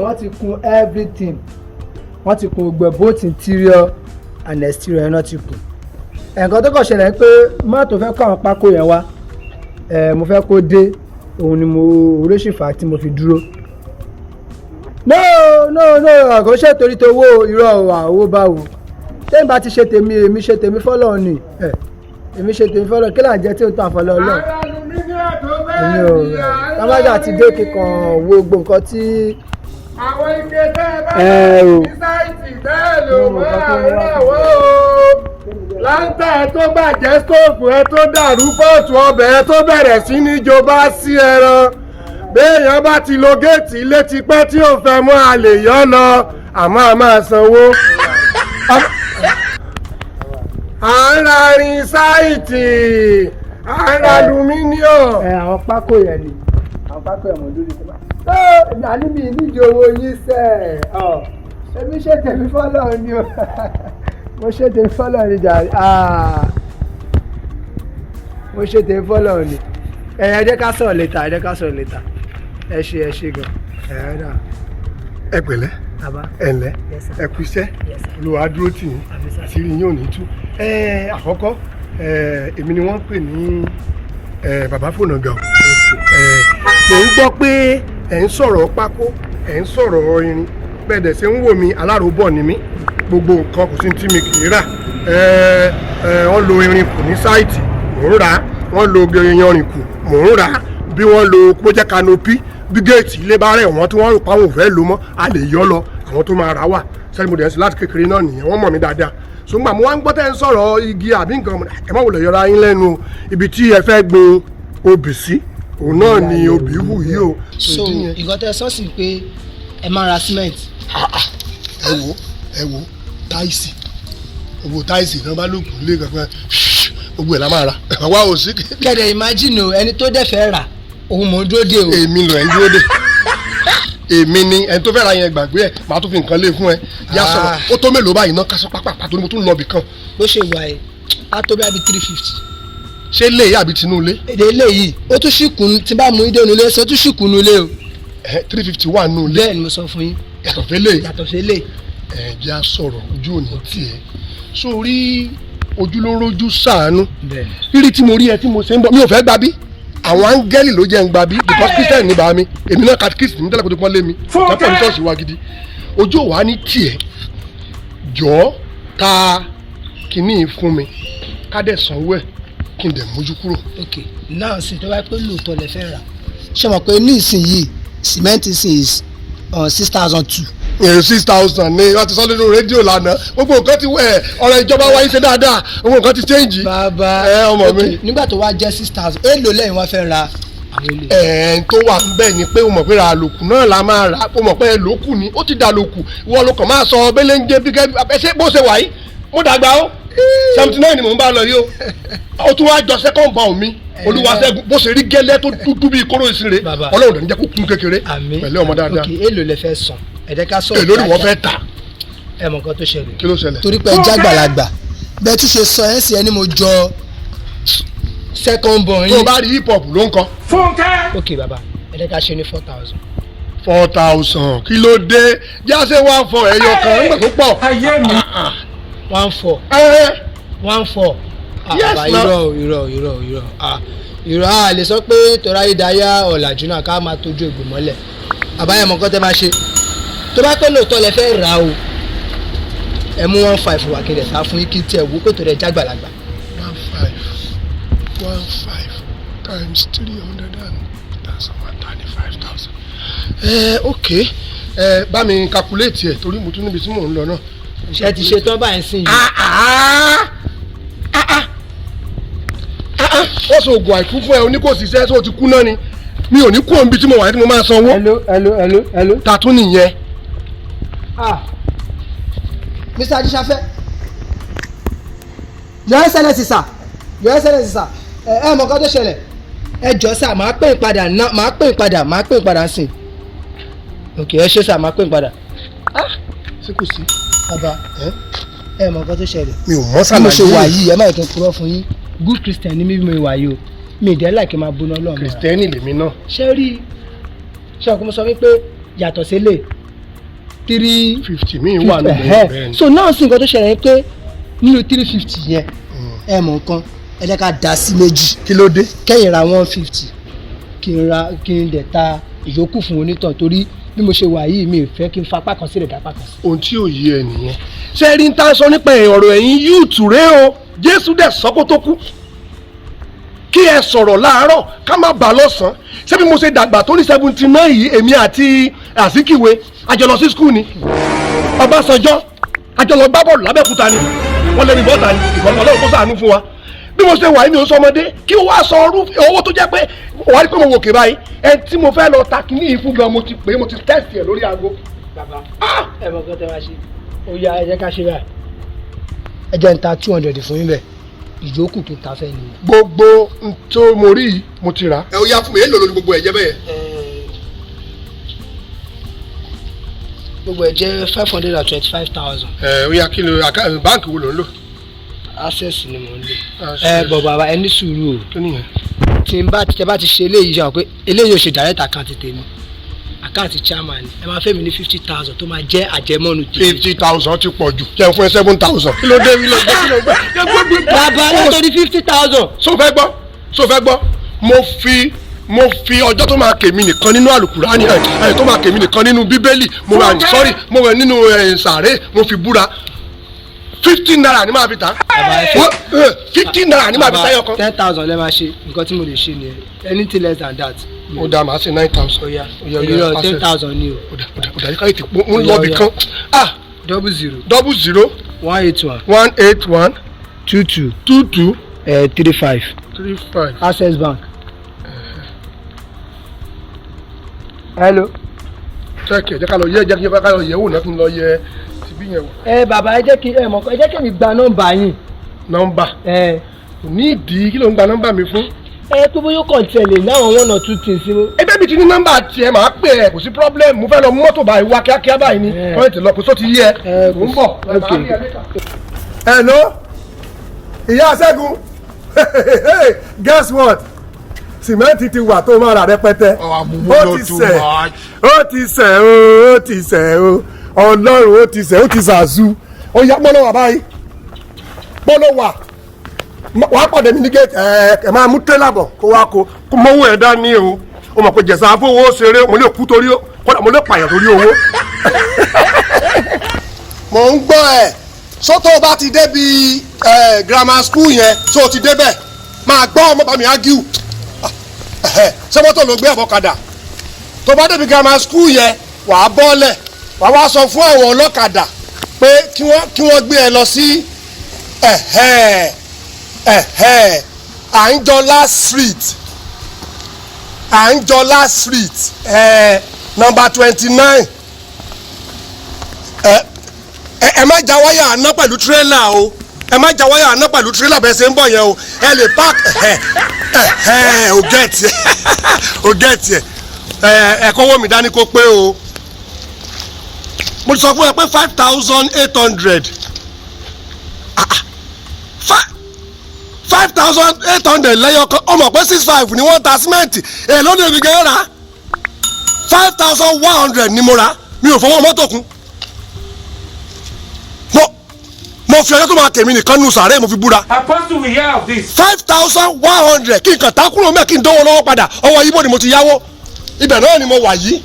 Wọ́n ti kun everything, wọ́n ti kun gbogbo ẹ̀, both interior and exterior ẹ̀ náà ti kun. Nǹkan tó kàn ṣẹlẹ̀ ni pé mọ́tò fẹ́ kó àwọn pákó yẹn wá ẹ̀, mo fẹ́ kó dé, òun ni mo oríṣìfà tí mo fi dúró. No, no, no, kò ṣe torí tó owó, irọ́ o, owó báwo? Tẹ́yìn bá ti ṣe tèmi, èmi ṣe tèmi fọ́lọ́ ni ẹ̀, èmi ṣe tèmi fọ́lọ́. Kí là ń jẹ tí ó tó àfọlọ́ Ọlọ́run? Èmi ò tábàjà ti dé kíkan wo gbogbo nǹkan tí Àwọn ike tẹ́ ẹ bá ẹ o ní site tẹ́ ẹ lò mọ́ àárọ̀ o. Láńtà ẹ tó bàjẹ́, stove ẹ tó dàrú, pot ọbẹ̀ ẹ tó bẹ̀rẹ̀ sí ní jọba sí ẹran. Béèyàn bá ti lo géètì ilé tipẹ́ tí ò fẹ́ mọ́, a lè yọ́ lọ, àmọ́ a máa sanwó. À ń ra irin site, à ń ra aluminium. Ẹ àwọn pákó yẹn ni, àwọn pákó yẹn mọ̀ lórí tó bá tó èmi àní mi nídìí owó yín sẹ́ ọ̀. Èmi ṣe tèmi fọ́lọ́ ni o, mo ṣe tèmi fọ́lọ́ ni jàre. Ah, mo ṣe tèmi fọ́lọ́ ni. Ẹ jẹ́ ká sọ̀rọ̀ later, ẹ jẹ́ ká sọ̀rọ̀ later. Ẹ ṣe, ẹ ṣe gan, ẹ ẹ dà. Ẹ pẹ̀lẹ́. Bàbá. Ẹ ǹlẹ́. Yes, sir. Ẹ kú iṣẹ́. Yes, sir. Olúwa dúró tì yín. Àmín, sir. Àṣírí yín ò ní tú. Ẹ àkọ́kọ́, ẹ èmi ni wọ́n ń pè ní ẹ bàbá Fònàgà o. Ẹ mò ń gbọ́ pé ẹ̀ ń sọ̀rọ̀ pákó, ẹ̀ ń sọ̀rọ̀ irin. Bẹ́ẹ̀ dẹ̀ ṣe ń wò mí, aláròbọ̀ ni mí. Gbogbo nǹkan kò sí tí mi kì í rà. Ẹ ẹ wọ́n lo irin kù ní site, mò ń rà á. Wọ́n lo yanrìn kù, mò ń rà á. Bí wọ́n lo kó jẹ́ canopy, bí géètì ilé bá rẹ̀ wọ́n tí wọ́n rò pa àwọn ò fẹ́ lò mọ́, a lè yọ lọ, àwọn tó máa rà wà sẹ́ni. Mo dẹ̀ ń ṣe láti kékeré náà nìyẹn, wọ́n mọ̀ mí dáadáa. Ṣùgbọ́n mo wá ń gbọ́ tẹ́ ń sọ̀rọ̀ igi àbí nǹkan, ẹ má wulẹ̀ yọra yín lẹ́nu o. Ibi tí ẹ fẹ́ gbin obì sí, òun náà ni obì hù yìí o. So nǹkan tẹ́ sọ sí pé ẹ máa ra cement? Ẹ wo, ẹ wo tiles, owó tiles náà bá lóògùn lé kankan, gbogbo ẹ̀ la máa ra àwa ò sí. Kẹ̀dẹ̀ imagine o, ẹni tó dẹ̀ fẹ́ rà, òun mò ń dúró dé o. Èmi lọ ẹ̀ ń dúró dé, èmi ni ẹni tó fẹ́ ra yẹn. Gbàgbé ẹ̀, màá tún fi nǹkan lé fún ẹ. Yá, sọ̀rọ̀, ó tó mélòó báyìí náà? Kásán pápá pàtó ni mo tún lọ bì kan. Bó ṣe wà ẹ́, á tó bí i 350. Ṣé lè yá àbí tinú ilé? Èdè eléyìí, ó tún ṣìkùn tí bá mú ìdè onílé ṣe, ó tún ṣìkùn nulẹ̀ o. 350 wà nù ilé? Bẹ́ẹ̀ ni mo sọ fún yín. Yàtọ̀ fẹ́lẹ̀? Yàtọ̀ sí lè. Ẹ̀ jẹ́ á sọ̀rọ̀, ojú òní tiẹ̀ sórí ojúlórójú sàánú. Bẹ́ẹ̀. Rírí tí mo rí ẹ tí mo ṣe ń bọ̀, mi ò fẹ́ gba bí àwọn áńgẹ́lì ló jẹ́ ń gba bí, because Christian ní bá mi, èmi náà catechist ní tẹ́lẹ̀ kó tó pọ́n lé mi tẹ́pọ̀ ní ṣọ́ọ̀ṣì wa gidi. Ojú òwá ní tiẹ̀, jọ̀ọ́, ta kínní fún mi, ká dẹ̀ sanwó ẹ̀, kí n dẹ̀ mójú kúrò. Ok, náà sì tó bá pé lóòótọ́ lẹ fẹ́ rà, ṣé mọ̀ pé ní ìsinyìí cement is 6,200. Èrò 6,000 ni wọ́n ti sọ nínú rédíò lánàá. Gbogbo nǹkan ti wẹ̀, ọ̀rọ̀ ìjọba wáyé ṣe dáadáa, gbogbo nǹkan ti change. Bàbá. Ẹ ọmọ mi. Ok, nígbà tó wá jẹ́ 6,000, èèlò lẹ́yìn wá fẹ́ ra àwọn ilé? Ẹ̀ẹ́n tó wà ń bẹ̀ ni pé o mọ̀ pé ra àlòkù náà la máa rà. O mọ̀ pé lòókù ni, ó ti dà lòkù. Ìwọ ló kàn máa sọ bẹ́lẹ̀ ń jẹ́ bí kẹ́ ẹ ṣe bó ṣe wà yìí. Mo dàgbà o, 79 ni mò ń bá lọ yìí o. Ó tún wá jọ second born mi, Olúwaṣẹ́gun, bó ṣe rí gẹ́lẹ́ tó dúdú bíi kóró ìsinre. Bàbá. Ọlọ́run dẹ̀ ní jẹ́ kó kún kékeré. Àmín. Pẹ̀lẹ́, ọmọ dáadáa. Ok, èèlò lẹ fẹ́ san? Ẹ jẹ́ ká sọ̀rọ̀. Èló ni wọ́n fẹ́ tà? Ẹ mọ̀ nǹkan tó ṣẹlẹ̀. Kí ló ṣẹlẹ̀? Torí pé ẹ já àgbàlagbà, bẹ́ẹ̀ tún ṣe sọ ẹ́ sí ẹni mo jọ second born Tó o yín. bá rí, hip hop ló ń kọ. Ok bàbá, ẹ jẹ́ ká ṣe ní 4,000. 4,000? Kí ló dé? Jáse wá fọ ẹyọ kan nígbà tó pọ̀. One four? Ẹ. One four? Ah, Yes, bàbá, na. Irọ́ o, irọ́ o, irọ́ o, irọ́. Ah, irọ́, a lè sọ pé torí ayédáyà ọ̀làjú náà ká máa tójú egbò mọ́lẹ̀. Àbáyọ̀ mọ̀ nǹkan tẹ́ máa ṣe, tó bá pẹ́ lóòótọ́ lẹ fẹ́ rà o, ẹ mú 1,500 wá, kí n lè sá fún yín, kí tiẹ̀ wò pé torí ẹ jágbàlagbà. 1,5, 1,5 times 300 and thousand, 135,000. Ẹ ok, ẹ bá mi calculate ẹ, torí mo tún níbi tí mò ń lọ náà. Ṣé ti ṣe tán báyìí sìn yìí? Ah, ah, ah, ah, ah, ó sọ oògùn àìkú fún ẹ, oní kò ṣiṣẹ́ tó ti kú náà ni. Mi ò ní kú òun bí tí mo wà ní tí mo máa sanwó. Hello, hello, hello, hello. Ta tún nìyẹn? Ah, Mr. Ajíṣafẹ́, Your Excellency sir, Your Excellency sir. Ẹ mọ̀ nǹkan tó ṣẹlẹ̀. Ẹ jọ sir, màá pè é padà ná, màá pè é padà, màá pè é padà sìn. Ok, ẹ ṣé sir, màá pè é padà. Ṣé kò sí? Bàbá, ẹ mọ̀ nǹkan tó ṣẹlẹ̀. Mi ò mọ̀. Bí mo ṣe wà Ṣàlàyé. yìí, ẹ má yẹ kí n purọ́ fún yín, good Christian ni mí. Bí mo wà yìí o, mi ì dẹ́ láì kí n máa bóná Ọlọ́run mọ́ra. Kristẹni lèmi náà. Ṣé rí, ṣé ọkọ mo sọ wípé yàtọ̀ sílẹ̀ Three 50 míì wà nínú fifty. bẹ́ẹ̀ ni. So náà sì, nǹkan tó ṣẹlẹ̀ ni pé nínú 350 yẹn, ẹ mọ̀ nǹkan, ẹ jẹ́ ká dá sí méjì. Kí ló dé? Kẹ́yìn ra 150, kí n ra, kí n dẹ̀ ta ìyókù fún onítàn, torí bí mo ṣe wà yìí, mi ò fẹ́ kí n fapá kan sílẹ̀ dápá kan sí. Ohun tí ò yé ẹ nìyẹn. Ṣé rí n tá a sọ nípa ọ̀rọ̀ ẹ̀yin yúùtù rẹ o? Jésù dẹ̀ sọ kó tó kú, kí ẹ sọ̀rọ̀ láàárọ̀ ká má bà lọ́sàn-án. Ṣé bí mo ṣe dàgbà tó ní 79 yìí, èmi àti Àsíkìwé àjọ lọ sí school ni. Ọbásanjọ́, àjọ lọ gbá bọ́ọ̀lù lábẹ́òkúta ni. Wọ́n lé mi bọ́ọ̀ta ni. Ìbọn Ọlọ́run kó ṣàánú fún wa. Bí mo ṣe wà yìí, mi ò sọ ọmọdé kí o wá sọ ọrú owó tó jẹ́ pé wàá rí pé mo wòkè báyìí. Ẹ tí mo fẹ́ lọ ta kínní yìí fún gan, mo ti pè é, mo ti test ẹ̀ lórí aago. Bàbá, ẹ mọ̀ nǹkan tẹ́ máa ṣe. Ó yá, ẹ jẹ́ ká ṣe báyìí. Ẹ jẹ́ n ta 200 fún yín bẹ́ẹ̀, ìyókù kí n ta fẹ́ nìyẹn. Gbogbo n tó mo rí yìí, mo ti rà. Ẹ ó yá, fún mi, èlò lórí gbogbo ẹ̀ jẹ́ bẹ́ẹ̀. Gbogbo ẹ̀ jẹ́ 525,000. Ẹ ó yá, kí ló báǹkì wo ló ń lò? Access ni mò ń lò. Access. Ẹ bọ̀ bàbá, ẹ ní sùúrù o. Kí nìyẹn? Tí n bá tẹ bá ti ṣe eléyìí, ṣe àwọn pé eléyìí ò ṣe direct account tèmi, account chairman ni. Ẹ máa fẹ́ mi ní 50,000 tó máa jẹ́ àjẹmọ́nu tèmi. 50,000 ti pọ̀ jù, jẹun fún ẹ 7,000. Kí ló dé? Kí ló dé? Kí ló dé? Bàbá, nítorí 50,000. So fẹ́ gbọ́? So fẹ́ gbọ́? Mo fi ọjọ́ tó máa kèmí nìkan nínú àlùkùránì ẹ ẹ tó máa kèmí nìkan nínú Bíbélì, mo wà, sọ́rí, mo wà nínú ẹ sàré, mo fi búra, ₦50 ni máa fi ta. Bàbá, ẹ fẹ́- ₦50 ni máa fi táyọ̀ kan. 10,000 lẹ́ máa ṣe. Nǹkan tí mo lè ṣe nìyẹn, anything less than that. Ó dáa, màá ṣe 9,000. Ó yá. Ó yá, ó yá. Irọ́, 10,000 ni o. Ó dà, ó dà, ó dà, yíká ètè mo ń lọ bì kan. Ah. 00. 00. 181. 181. 22. 22. 35. 35. Access Bank. Hello. Check ẹ̀, jẹ́ ká lọ yẹ, jẹ́ kí ká lọ yẹ̀ wò náà, kí n lọ yẹ tìbí yẹn wò. Ẹ bàbá, ẹ jẹ́ kí ẹ mọ̀, ẹ jẹ́ kí mi gba nọ́mbà yín. Nọ́mbà? Ẹ. Kò ní ìdí. Kí ló ń gba nọ́mbà mi fún? Ẹ tó bóyá kàn tẹ̀lé láwọn one or two things. Ẹgbẹ́ mi ti ní nọ́mbà tiẹ̀, màá pè ẹ́, kò sí problem. Mo fẹ́ lọ mú mọ́tò báyìí wá kíákíá báyìí ni. Wọ́n ti lọ kó só ti yẹ. Ẹ Mò ń bọ̀. Ok. Hello, ìyá Ṣẹ́gun, guess what? Sìmẹ́ǹtì ti wà tó máa rà rẹpẹtẹ. Ó ti sẹ̀, ó ti sẹ̀ o, ó ti sẹ̀ o, Ọlọ́run, ó ti sẹ̀, ó ti sàzú. Ó yá, mọ́nà wà báyìí, mọ́nà wà, wàá pàdé mi ní gate. Ẹ ẹ máa mú tẹ́lá bọ̀ kó wá kó mọ́wọ́ ẹ̀ dání o. Ó mọ̀ pé jẹ̀sà fowó ṣeré, mo lè kú torí, kódà mo lè pààyàn torí owó. Mo ń gbọ́ ẹ̀ sọ́tọ̀. Bá ti débi grammar school yẹn tó o ti débẹ̀, máa gbọ́ ọmọ bá mi ágíù. Ṣé mọ́tò ló gbé àbọ̀kadà? Tó bá débi grammar school yẹn, wàá bọ́lẹ̀, wàá wá sọ fún àwọn ọlọ́kadà pé kí wọ́n gbé ẹ lọ sí ẹ̀hẹ́ ẹ̀hẹ́ Àńjọlá Street, Àńjọlá Street, number 29. Ẹ ẹ má já wáyà àná pẹ̀lú tírélà o, ẹ má já wáyà àná pẹ̀lú tírélà bẹ́ẹ̀ ṣe ń bọ̀ yẹn o. Ẹ lè park. Ẹ ẹ o get ẹ, o get ẹ. Ẹ ẹ kọ́wọ́ mi dání kó pé o. Mo sọ fún ẹ pé 5,800, 5,800 lẹ́yọ̀kan. Ọmọ pé 6,500 ni wọ́n ta símẹ́ǹtì. Èló ni èmi gẹ́gẹ́ rà? 5,100 ni mo rà, mi ò fọwọ́ mọ́tò kún. Mo fi ọjọ́ tó máa tèmi nìkan nù sàárẹ̀, mo fi búra. Apostle will hear of this. 5,100, kí n kàn tá kúrò mẹ́, kí n dánwó lọ́wọ́ padà. Ọwọ́ ibo ni mo ti yáwó, ibẹ̀ náà ni mo wà yìí.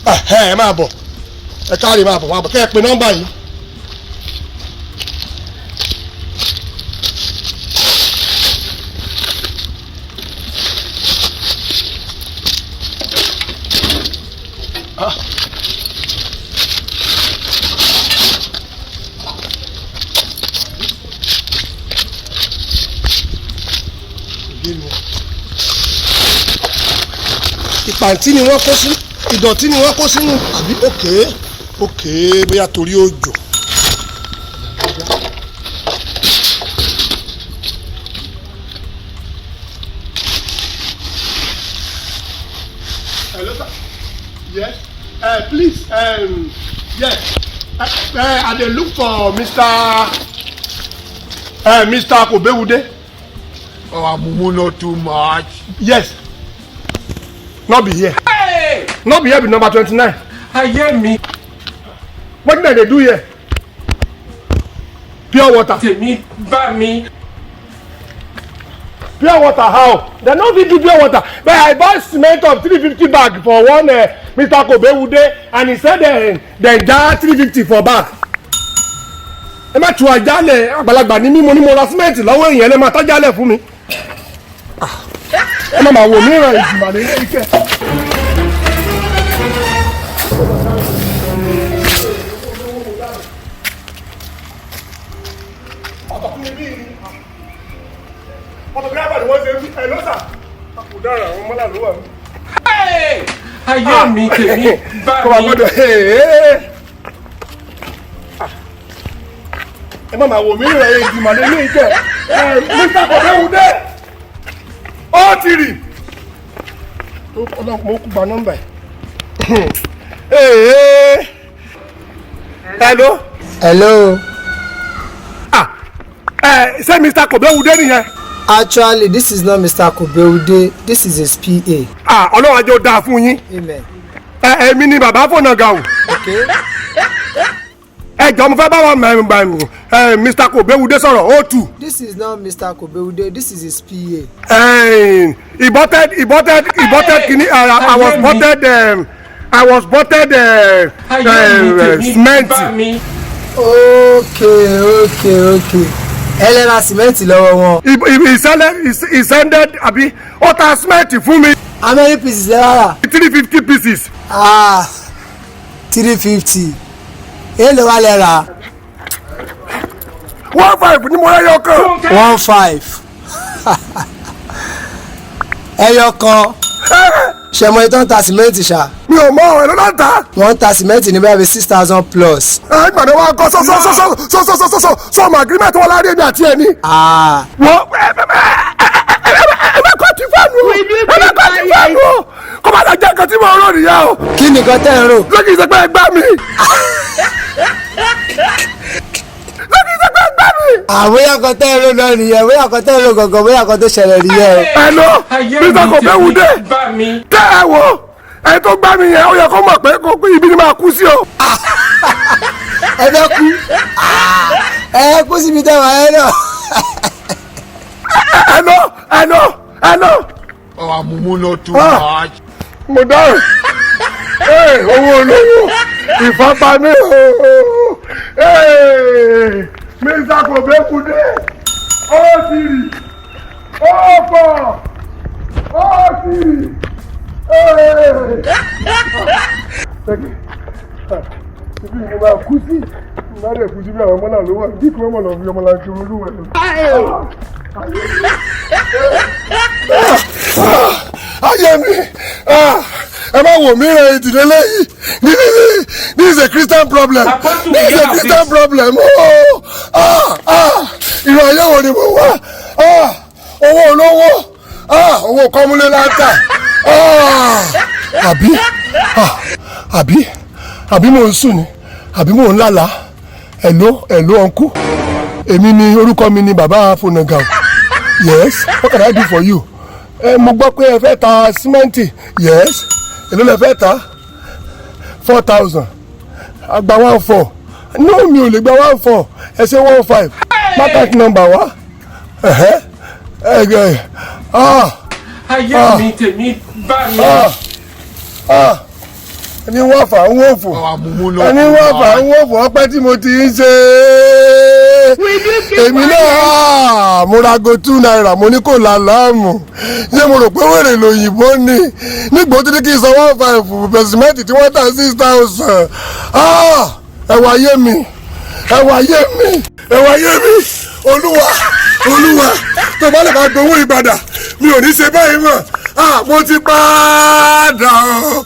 Ẹ máa bọ̀, ẹ káàrí, máa bọ̀, máa bọ̀, kẹ́ ẹ pe nọ́mbà yìí. Ah. Ìpàǹtí ni wọ́n kó sí, ìdọ̀tí ni wọ́n kó sínú, àbí? Òkè òkè, bóyá torí òjò. Hello, sir. Yes. Please, yes. I dey look for Mr. Kobewude. Oh, Mumu, not too much. Yes. Not be here. Hey! Not be here be number 29. Ayé mi. Wetin dem dey do here? Pure water. Tèmi bá mi. Pure water how? Dem no fit do pure water. But I buy cement of 350 bag for one Mr. Kobewude, and he said dem ja 350 for bag. Ẹ má tu àjálẹ̀, àgbàlagbà ní mímu ní mo ra cement lọ́wọ́ èèyàn, ẹ má tájálẹ̀ fún mi. Ẹ má máa wò mí ràn ìjìmọ̀ ní ilé iṣẹ́. Photographer ni wọ́n ṣe ń bí ẹ lọ́sà. Kò dára, àwọn mọ́là ló wà mí. Ayé mi, tèmi bá Kò wá mi. gbọ́dọ̀ ẹ má máa wò mí rẹ̀ ìgbìmọ̀ ní ilé ìkẹ́ ẹ. Mr. Kọ̀déwùdé ó ti rì. Ọlọ́run, mo kú gba nọ́mbà ẹ̀. Hello. Hello. Ah, ẹ ṣé Mr. Kọ̀déwùdé nìyẹn? Actually, this is not Mr. Kobewude, this is his PA. Ah, Ọlọ́run ajé ó dáa fún yín. Amen. Ẹ èmi ni bàbá fọ̀nà gà o. Okay. Ẹ jọ, mo fẹ́ bá wa ẹ Mr. Kọ̀déwùdé sọ̀rọ̀, ó tù. This is not Mr. Kobewude, this is his PA. He bought kini, I was Ayé mi. bought I was bought Ayé mi, tèmi cement. bá mi. Okay. Ẹ lè ra sìmẹ́ǹtì lọ́wọ́ wọn. He sended àbí ó ta cement fún mi. How many pieces lẹ wá rà? 350 pieces. Ah, 350. Èló wá lẹ rà? 15 ní mo rẹ́ yọ kan. 15. Ẹyọ kan. Ṣẹ̀mọ̀ ìtàn ta sìmẹ́ǹtì ṣá? Mi ò mọ ọ̀rẹ́ lọ́dọ̀ ta. Wọ́n ń ta sìmẹ́ǹtì ní báyìí 6,000 plus. Ẹ gbàdọ̀ wa kọ́ sọ́sọ́sọ́sọ́sọ́sọ́sọ́ ọmọ agreement wọn láàrin èmi àti ẹni. Ah. Wọ́n ẹ bẹ kọ́ ti fáànù o, ẹ bẹ kọ́ ti fáànù o, kó má lọ jẹ́ nǹkan tí mo rò nìyẹn o. Kí nìkan tẹ́ ń rò? Ṣé kìí ṣe pé ẹ gbá mi? Ṣé kìí ṣe pé ẹ gbá mi? Àbóyá kan tẹ́ ń rò náà nìyẹn, bóyá kan tẹ́ ń rò gangan, bóyá kan tó ṣẹlẹ̀ nìyẹn o. Hello. Ayé Mr. mi, tèmi Kọ̀bẹ́wùdé bá mi. tẹ́ ẹ wò, ẹ tó gbá mi yẹn, ó yẹ kó mọ̀ pé kó ibi ni máa kú sí o. Ẹ fẹ́ kú. Ah, ẹ kú síbi tẹ́ wà ẹ náà. Hello, hello, hello. Our mumu not too Ah. much. Mo dáhùn. Ee, owó olówó ìfapá mi ooo. Ee, Mr. Kọ̀bẹ́wùdé ó ti rì, ó pọ̀, ó ti rì. Ee, ibi ni mo máa kú sí, mo máa dẹ̀ kú sí bí àwọn ọmọ náà ló wà bí kí wọ́n mọ̀ lọ fi ọmọ náà kiri olúwẹ̀ lọ. Ayé mi, ah, ẹ má wò mí rẹ ìdílé lẹ́yìn. This is a Christian problem. Apostle, This is get a out Christian this. problem. Oh, ah, ah, ìrọ̀ ayé wo ni mo wá? Ah, owó olówó, ah, owó kọ́múlé láńtà. Ah, àbí, ah, àbí mò ń sùn ni àbí mò ń lálàá? Hello, hello, uncle. Èmi ni, orúkọ mi ni bàbá Fonaga. Yes, what can I do for you? Ẹ mo gbọ́ pé ẹ fẹ́ ta símẹ́ǹtì. Yes, èló lẹ fẹ́ ta? 4,000. A gba 14. No, mi ò lè gba 14. Ẹ ṣe 15. Market number wa. Ẹ̀hẹ́ ẹ ah. Ayé mi, tèmi bá mi. Ah, ah, ẹni wọ́n fà ń wò fò, Our mumu not ẹni too wọ́n fà ń much. wò fò, ọpẹ́ tí mo ti ń ṣe èmi náà. Mo ra go ₦2, mo ní kò lálàámù. Ṣé mo rò pé wèrè lòyìnbó ni? Nígbà tó ní kí n san 15 pẹ̀sìmẹ́ǹtì tí wọ́n tà 6,000. Ẹwà ayé mi, ẹwà ayé mi, ẹwà ayé mi! Olúwa, Olúwa, tó bá lè máa gbowó ìgbàdà, mi ò ní ṣe báyìí mọ́. Ah, mo ti padà o,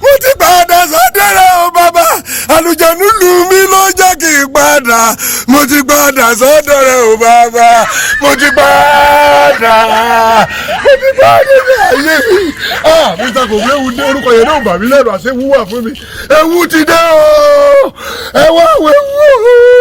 mo ti padà sọ́dẹ̀rẹ̀ o. Bàbá àlùjànnú lù mí ló jẹ́ kí n padà. Mo ti padà sọ́dẹ̀rẹ̀ o. Bàbá, mo ti padà, mo ti padà ní ayé mi. Ah, Mr. Kò léwu dé, orúkọ yẹn náà bà mí lẹ́rù, àṣẹ wúwà fún mi. Ewu ti dé o, ẹ wá wo ewu o.